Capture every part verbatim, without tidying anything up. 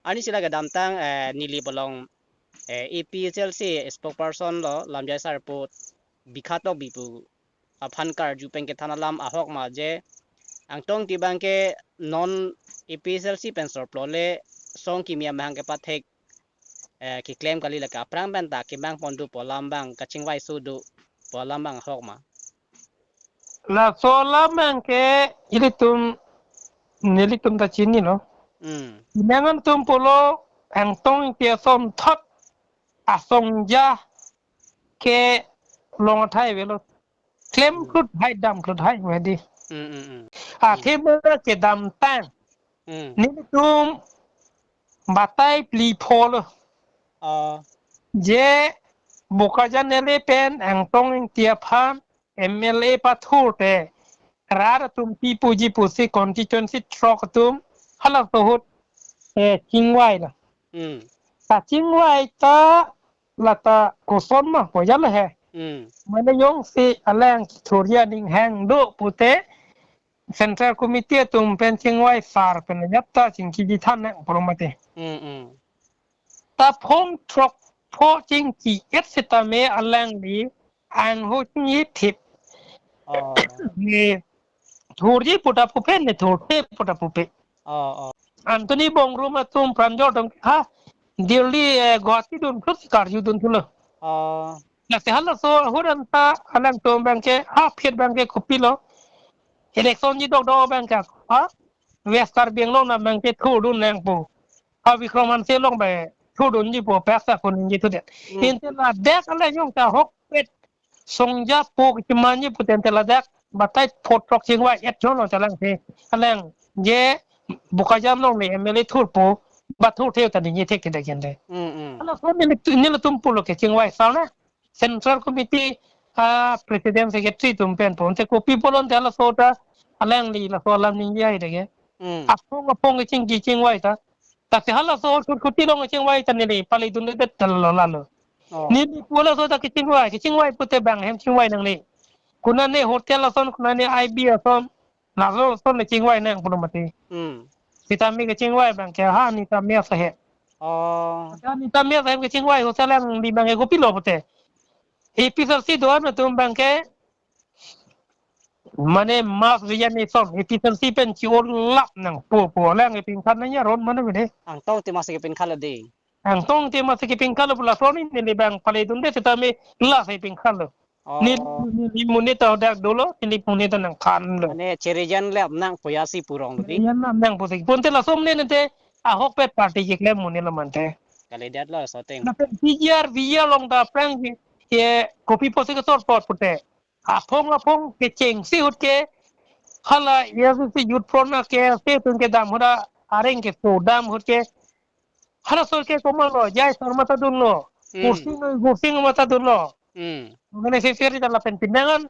Arnisi la kedamtang, eh, neli pu along, eh, A P H L C spokesperson lo Lamjai Sarpo Bikha Tokbi pu aphan karju pen kethan alam ahok ma je Angtong Ingti abang ke non A P H L C pen sorplot le song kimi amahang kepathek, eh, keklem kali, lake aphrang pen ta kemang pon do pu alam abang kachingvai so do pu alam abang ahok ma? Laso alam abang ke ilitum, nelitum ta chinilo. Hmm. Inangan atum pulo Angtong Ingti asonthot asongja ke long athai avelo. Klem Hmm. klut hai, dam klut hai, wadi. Hmm, hmm, hmm. Athema kedamtang. Hmm. Nelitum batai phli pholo. Ah. Je Bokajan L A pen Angtong Ingti aphan M L A pathur te rat atum pi puji pusi constituency throk atum halaso ahut, eh, chingvai la. Hmm. Ta chingvai ta lata koson ma pu ajat lo he. Hmm. Mane jongsi alang kethur aning hang do pute Central Committee atum pen chingvai sar pen ajat ta chingki chethan nang pu lo mati. Hmm, hmm. Ta phong throk pho chingki-et sitame alangli angho chingki thip. Oh. Ne thurji pu ta pupe, ne thurthe pu ta pupe. Oh, oh. Anthony Bongrum atum pranjot atum ha Delhi, eh, Guwahati dun phut karju dun thulo. Oh. Lasi halaso ahut anta alangtum abang ke ha phit abang ke kopilo. Election ji dokdok abang ke ha West Karbi Anglong na abang ke thurdun nangpo. Ha Bikram Hanse along abang thurdunji pu paksa kun ji thudet. Hmm. Inte ladak alang jong ta ahokpet songja po kemanji pute ante ladak batai pho throk chingvai-et jolo talang si. Alang je Bokajan along le M L A thurpo, ba thurthe ta ningje thek ke dagen de. Hmm, hmm. Halaso neli, nelitum pulo ke chingvai sa na. Central Committee, ah, President Secretary atum pen pu. Ante kopi pulo ante halaso ta alangli laso alam ningje ai dege. Hmm. Aphong aphong ke chingki chingvai ta. Lasi halaso ahut kuti along chingvai ta neli pale dundedet ta lo lalo. Oh. Neli pu halaso ta kechingvai, kechingvai pute bang hem chingvai nangne. Konane hotel ason, konane I B ason, laso ason le chingvai nang pu lo mati. Hmm. Sitame kechingvai abang ke ha neta me asahe. Oh. Ha neta me asahe kechingvai hotel alangli abang ke kopilo pute. A P H L C do-an atum abang ke mane mass resignation, A P H L C pen chi-o lap nangpo pu alang kepingkhan nangji aron mane bede. Angtong Ingti amatsi kepingkhan lo de. Angtong Ingti amatsi kepingkhan lo pu lason neli abang pale dunde sitame lasi pingkhan lo. Oh. Ne, ne, ne monit ta dak dolo, ne monit ta nangkhan lo. Mane cherijan lap nang pu ajat si pu rong lo de. Cherijan lap nang pusi. Pute laso mane nete ahokpet party keklem monit lo mante. Kalidet lo so teng. Lapen P G R, V G R along ta aphrang ke, ke kopi pusi ke sorplot pute. Aphong aphong kechengsi ahut ke hala A S D C Youth Front na K S A atum kedam ahut areng keso dam ahut ke halaso ke komatlo, J I Sharma ta dunlo. Hmm. Gursing, Gursing amat ta dunlo. Hmm. Mane seseri ta lapen pinangan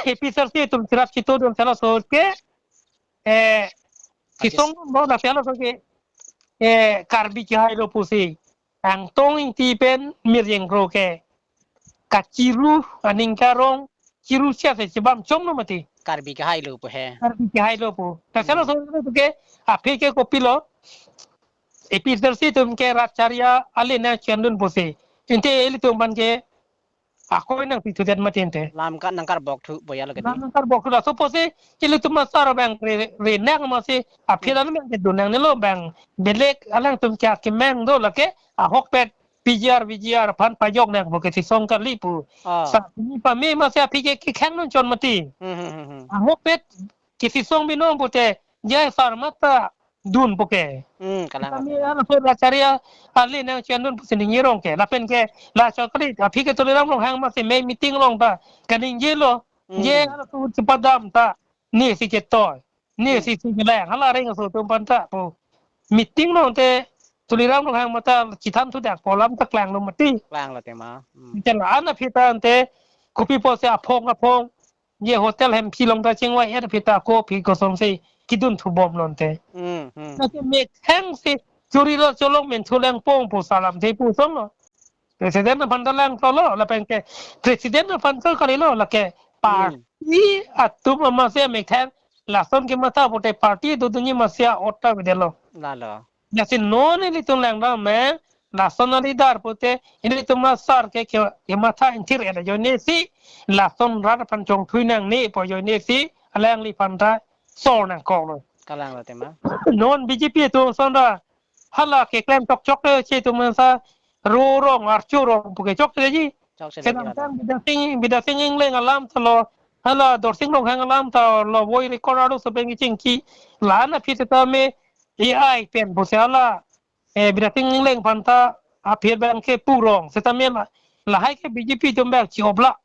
A P H L C atum cherap chitudun halaso ke, eh, Ajis. Chisong lo na halaso ke, eh, Karbi kehai lo pusi. Angtong Ingti pen Mir Jengkro ke kachiru aning karong, chiru sia se chibam chom lo mati. Karbi kehai lo pu he. Karbi kehai lo pu. Ta Hmm. halaso ke aphi ke kopilo. A P H L C atum ke rat chari ale nangchendun pusi. Ante ilitum abang ke akoi nangpithudet mati ante. Lam ka nangkarbok thu boya lo ke di. Lam nangkarbok thu laso pusi ilitum asar abang re, re nang amatsi aphi Hmm. dan abang kedun nangnelo abang belek alangtum kya kemang do lake ahokpet P G R, V G R aphan pajok nangpo ke chisong kali pu. Ah. Sa ni pame amatsi aphi ke kekhang nangchon mati. Hmm, hmm, hmm, hmm. Ahokpet kechisong binong pute J I Sharma ta dun pu ke. Hmm, kalang. Kami ano so la chari ale nangchendun pusi ningje rong ke. Lapen ke la chokri aphi ke Tuliram Ronghang amatsi me meeting along ta kaningjelo. Hmm. Je halaso ahut chepadam ta nesi ketoi. Nesi Hmm. si kelang. Hala areng aso atum aphan ta pu. Meeting along te Tuliram Ronghang amat ta chethan thudak pu alam ta klanglo mati. Klanglo tema. Hmm. Ante la-an aphi ta ante kopi pusi aphong aphong je hotel hemphi along ta chingvai-et aphi ta kopi kosonsi kedun thubom lo ante. Hmm, hmm. Lake methang si churi lo cholong men thulang pong pu salam te pu song lo. President aphan ta langthulo, lapen ke President aphan ta kalilo, lake Hmm. party atum amatsi methang lason kematha pute party dodunji amatsi ot ta avedetlo. Lalo. Lasi non ilitum langdam me, lason a-leader pute, ilitum asar ke, ke, kematha ingthir-et ajoinesi, lason rat aphan chongthui nangne pu ajoinesi, alangliphan ta sor nangkoklo. Kalang lo tema. Non B J P atum ason ta, hala keklem chokchok le che atum sa, ro rong, archo rong, pu ke chokche ji. Chokche ji. Kedamtang Bidya Sing, Bidya Sing Engleng alam ta lo, hala Dorsing Ronghang alam ta lo, voi record arlo so pen kechengki, la-an aphi setame, A I pen pusi hala, eh, Bidya Sing Engleng aphan ta aphi abang ke pu rong. Setame la, lahai ke B J P atum abang chi-op la.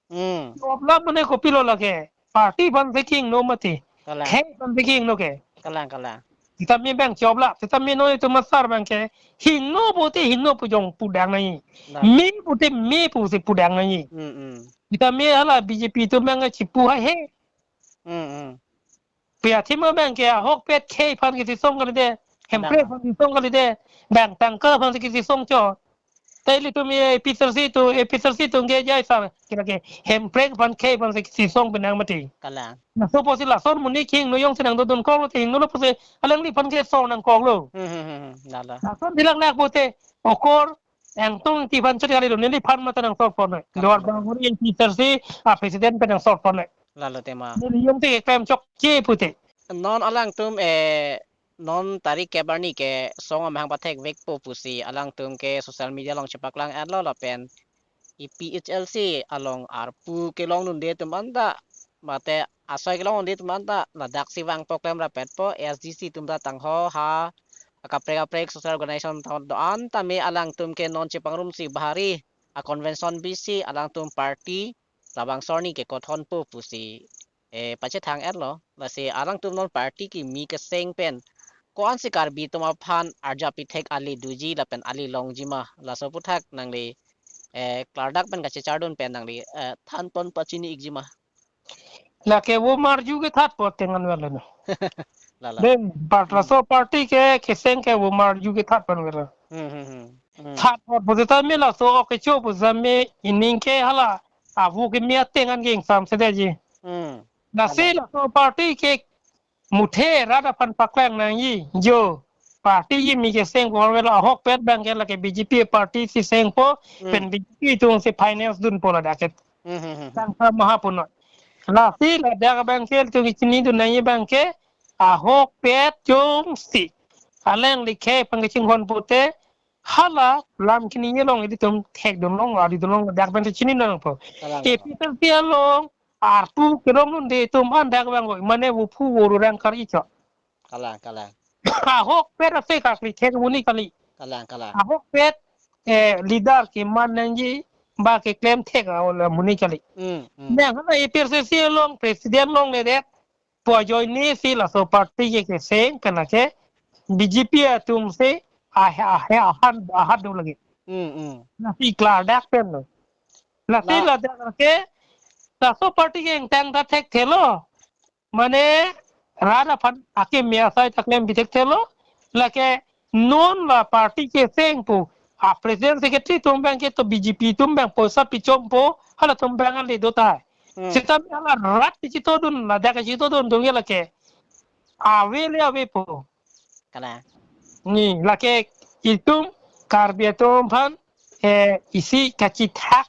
Hmm. Chi-op la mane kopilo lake. Party aphan si kehingno mati. Kalang. Khei aphan si kehingno ke. Kalang, kalang. Setame abang chi-op la. Setame non itum asar abang ke. Hingno pute hingno pu jong pudang nangji. Kalang. Me pute me pusi pudang nangji. Hmm, hmm. Setame hala B J P atum abang chipu haihe. Hmm, hmm. Pi athema abang ke ahokpet khei aphan kachesong kalite, Hemprek aphan kachesong kalite, bang tangka aphan si kachesong chot. Ta ilitum A P H L C atum, A P H L C atum ke jai sa, kira ke Hemprek aphan khei aphan si kachesong penang mati. Kalang. Laso pusi lason amonit kehingno jongsi nangdodun koklo te hingno lo pusi alangliphan ke sor nangkoklo. Hmm, hmm, hmm, hmm. Lalo. Lason dilak nak pute, okor, Engtong Ingti aphan chot kali lo, neliphan mate nangsorponle. Kalang. Duarbagori A P H L C a-president pen nangsorponle. Lalo tema. Neli jongte keklem chokche pute. Non alangtum, eh, non tarik kep arni ke song amahang pathekvekpo pusi alangtum ke social media along chepaklang-etlo lapen A P H L C along arpu kelongdunde atum anta mate asai kelongdunde atum anta ladaksi vangpo, klemrap-etpo, A S D C atum ta tangho ha akaprek kaprek social organization ta do-an tame alangtum ke non chepangrumsi bahari a-convention bisi alangtum party labangso arni ke kothonpo pusi, eh, pachethang-etlo. Lasi alangtum non party kimi keseng pen ko-ansi Karbi atum aphan arjap pithek ale doji lapen ale longji ma, laso aphuthak nangli, eh, klardak pen kachechardun pen nangli, eh, thanpon pachini-ikji ma. Lake vo marju ke thatpo tengan velo no. Lalo. Den, part Hmm. laso party ke keseng ke vo marju ke thatpon velo. Hmm, hmm, hmm. Hmm. Thatpo pu setame laso ok kecho pu setame ining ke hala avo keme atengan ke ingsam sedeji. Hmm. Lasi Lalo. laso party ke muthe rat aphan paklang nangji. Jo, party kimi kesengpo, velo ahokpet abang ke lake B J P party si sengpo, Hmm. pen B J P atum si finance dunpo ladak ke. Hmm, hmm, hmm, hmm. Tangka maha punon. Lasi ladak abang ke ilitum chinidun nangji abang ke ahokpet jongsi alangli khei aphan kachinghon pute hala lam kini along ilitum thekdunlong, aridunlong, ladak abang chinidun nangpo. Kalang, kalang. A P H L C along arpu kelongdunde atum an dak abang ko, mane vo phu vo rurang kar-i chot. Kalang, kalang. Ahokpet ase kakli thek amonit kali. Kalang, kalang. Ahokpet, eh, leader keman nangji ba keklem thek a-ol amonit kali. Hmm, hmm. Nang hala A P H L C along president longledet pu ajoinesi laso party ke keseng pen lake B J P atum si ahe, ahe, ahan, ahat do lagi. Hmm, hmm. Lasi klardak pen lo. Lasi La- ladak ke laso party ke ingtang ta thekthelo. Mane rat aphan akeme asai ta klem pithekthe lo, lake non la party keseng pu a-president secretary atum abang ke to B J P atum abang poisa pichompo, halatum abang ale do tahai. Hmm. Seta hala rat kachitodun, ladak kachitodun atum ke lake ave le avepo. Kalang. Ni lake itum Karbi atum aphan, eh, isi kachethak,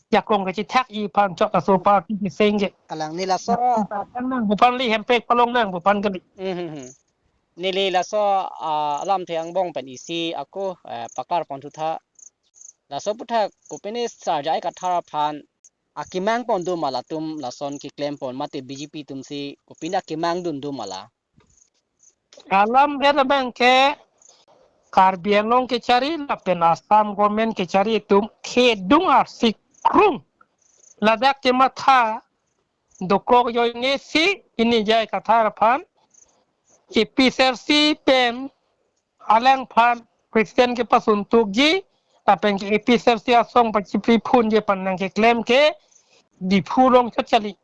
jakong kachethak-i aphan chot laso party keseng ke. Kalang, neli laso. Yang nang pu aphan kali, Hemprek palong nang pu aphan kali. Hmm, hmm, hmm. Neli laso, ah, alamthe angbong pen isi ako, eh, paklarpon thutha. Laso aphuthak kopine Sar J I Kathar aphan akemang pon do ma latum lason keklem pon, mate B J P atum si kopine akemang dun do ma la? Alamthe abang ke Karbi Anglong kechari lapen Assam government kechari atum kedung arsik krung. Ladak kematha dokok ajoinesi pini J I Kathar aphan A P H L C pen alangphan president kepasun tukji lapen ke A P H L C asong pachipri phunji aphan nangkeklem ke Diphu along chot kali.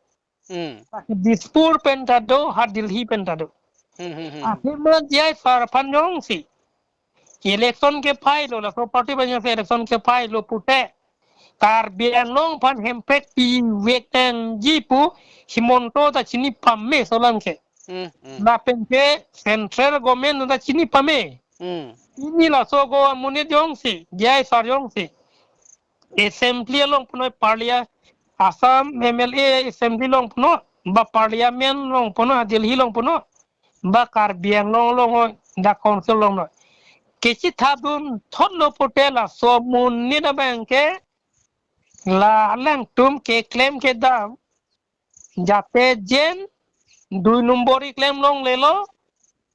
Hmm. Dispur pen ta do, ha Delhi pen ta do. Hmm, hmm, hmm. Athema J I Sar aphan jongsi election kepailo, laso party aphan jongsi election kepailo pute, Karbi Anglong aphan Hemprek pivek nangji pu Himanta ta chini pame laso alam ke. Hmm, hmm. Lapen ke central government ta chini pame. Hmm. Pini laso ko amonit jongsi, J I sir jongsi assembly along punoi, parlia-, Assam M L A assembly along punoi, ba parliament along punoi, Delhi along punoi, ba Karbi Anglong along noi, dak council along noi, kachethapdun thotlo pute laso amonit abang ke la alangtum keklem kedam, jate jen dui number keklem longlelo,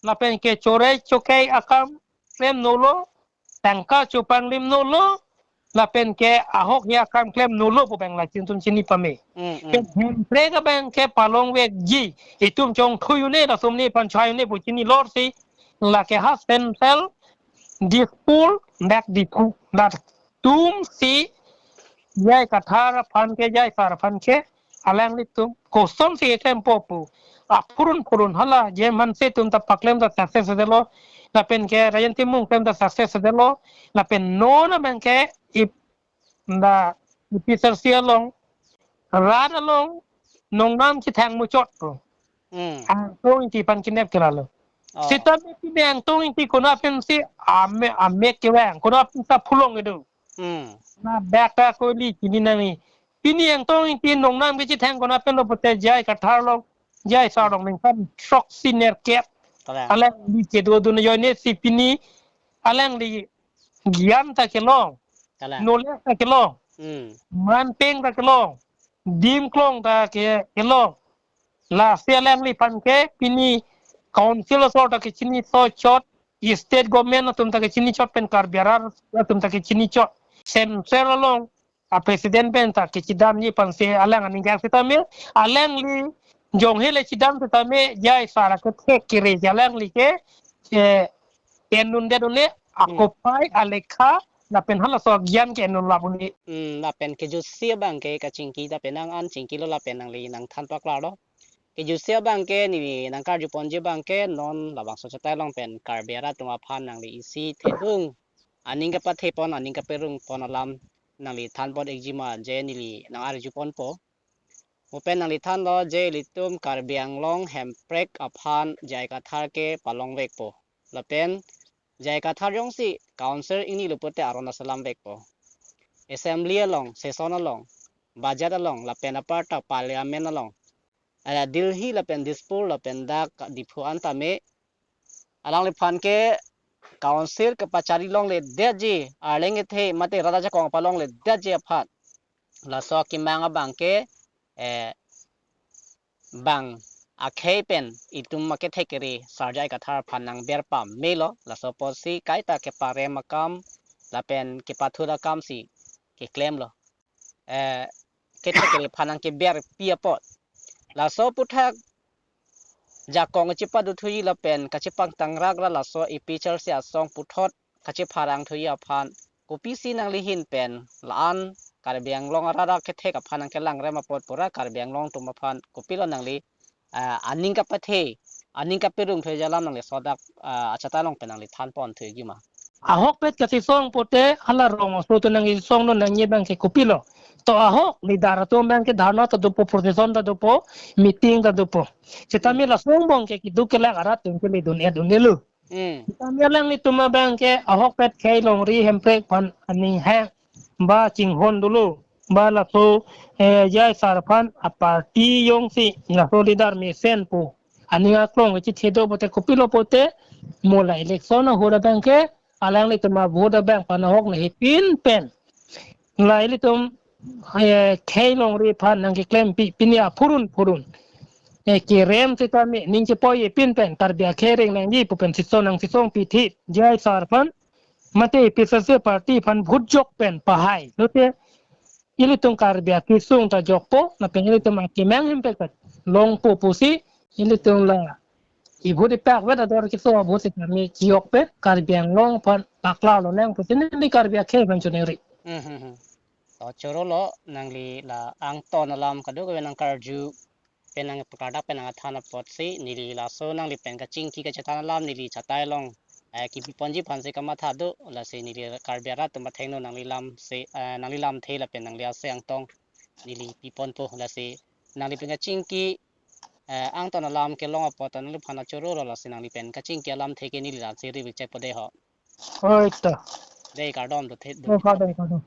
lapen ke chore chokai akam klem nolo, tangka chopanglim nolo, lapen ke ahok hi akam klem nolo pu abang la chingtun chini pame. Mm, mm. Ke hemprek abang ke palongvekji, itum chongthu un-e, laso amonit aphan chai un-e pu chini lor si, lake ha Central, Dispur, dak Diphu, latum si J I Kathar aphan ke, J I sir aphan ke, alanglitum kosonsi klempo pu aphurun phurun hala J M Hanse atum ta paklem ta success-lo, lapen ke Rajen Timung klem ta success-lo, lapen non abang ke ip-, da A P H L C along, rat along nongnam chethang muchot pu. Hmm. Angtong Ingti aphan kenep ke lalo. Oh. Seta pini Angtong Ingti konat pensi ame-, amek kevang, konat pensi pulong kedo. Hmm. Na bag ta koli chini nangji. Pini Angtong Ingti nongnam kachethang konat penlo pute J I Kathar along, J I sir along ningkan throksi nerkep. Kalang. Alangli kedodun ajoine si pini alangli gyan ta kelong. Kalang. Knowledge ta kelong. Hmm. Manpeng ta kelong. Dim klong ta ke-, kelong. Lasi alangliphan ke pini council asor ta kachini so chot, state government atum ta kachini chot pen Karbi arat atum ta kachini chot. Central along a president pen ta kachedamji aphansi alang aning kak sitame, alangli jonghe le chedam sitame, J I sir akethek kere alangli ke, eh, en-un det un-e, hmm, akopai, alekha, lapen halaso agyan ke en-un lap un-e. Hmm, lapen kejutsi abang ke kachingki ta penang an chingkilo lapen nangli nangthan paklarlo. Kejutsi abang ke neli nangkarjuponji abang ke non labangso chatai along pen Karbi arat atum aphan nangli isi thedung aning kapathepon, aning kaperungpon alam nangli thanpon-ikji ma je neli nangarjuponpo. Mo pen nangli thanlo je ilitum Karbi Anglong hemprek aphan J I Kathar ke palongvekpo. Lapen J I Kathar jongsi council ingnilo pute aron asalam vekpo. Assembly along, session along, budget along, lapen aparta parliament along, ala Delhi lapen Dispur lapen dak Diphu an tame alangliphan ke council kepachari longledetji, arleng kethe mate rat ajakong palongledetji aphan laso akemang abang ke, eh, bang akhei pen itum akethek kere sir J I Kathar aphan nangber pamelo, laso apotsi kaita keparem akam lapen kepathur akamsi keklemlo. Eh, kethek kere aphan nangkeberpi apot. Laso aputhak jakong kachepadothuji lapen kachepangtangrak ra laso A P H L C asong puthot kachepharangthuji aphan kopisi nangli ahin pen la-an Karbi Anglong arat akethek aphan nangkelangrem apot pura Karbi Anglong atum aphan kopilo nangli, ah, aning kapathe, aning kaperungthuji alam nangli sodak, ah, achatai along pen nangli thanpon-ikji ma? Ahokpet kachesong pute hala rong aso atum nangkesong non nangji abang ke kopilo? To ahok leader atum abang ke dharna ta dopo, procession ta dopo, meeting ta dopo. Sitame, hmm, laso angbong ke keduk kelak arat atum ke ledun-et un-elo. Hmm. Sitame alanglitum abang ke ahokpet khei longri hemprek aphan aning hang ba chinghon dolo, ba laso, eh, J I sir aphan a party jongsi laso leader mesen pu aning aklong kachethe do pute kopilo pute, mo la election ahut abang ke alanglitum avote abang panahok nahepin pen la ilitum, eh, khei longri aphan nangkeklempi pini aphurun phurun, eh, kerem sitame ning chepoijepin pen Karbi akhei reng nangji pu pen sison nangchesongpi thip J I sir aphan mate A P H L C party aphan vote jok pen pahai lote ilitum Karbi akesung ta jokpo, lapen ilitum akemang hemprek ta longpo pusi, ilitum la i vote ipak vet ador keso vote sitame chiyok pen Karbi Anglong aphan paklarlo nang pusi neli Karbi akhei aphan choningri. Hmm, hmm, hmm. To chorolo nangli la angton alam kadokave nangkarju pen nang pakardak pen nangthan apotsi neli laso nangli pen kachingki kachethan alam neli chatai along, eh, kepiponji aphansi kamatha do, lasi neli Karbi arat atum athengno nangli lamsi, eh, nangli lamthe lapen nangli ase angtong neli piponpo, lasi nangli pen kachingki Eh, angton alam kelong apot nangliphan achoro lo, lasi nanglipen kachingki alamthe ke neli lam si ri bik chek po dei ho. Oi to. Dei, kardom do the do. Oh, kardom, kardom.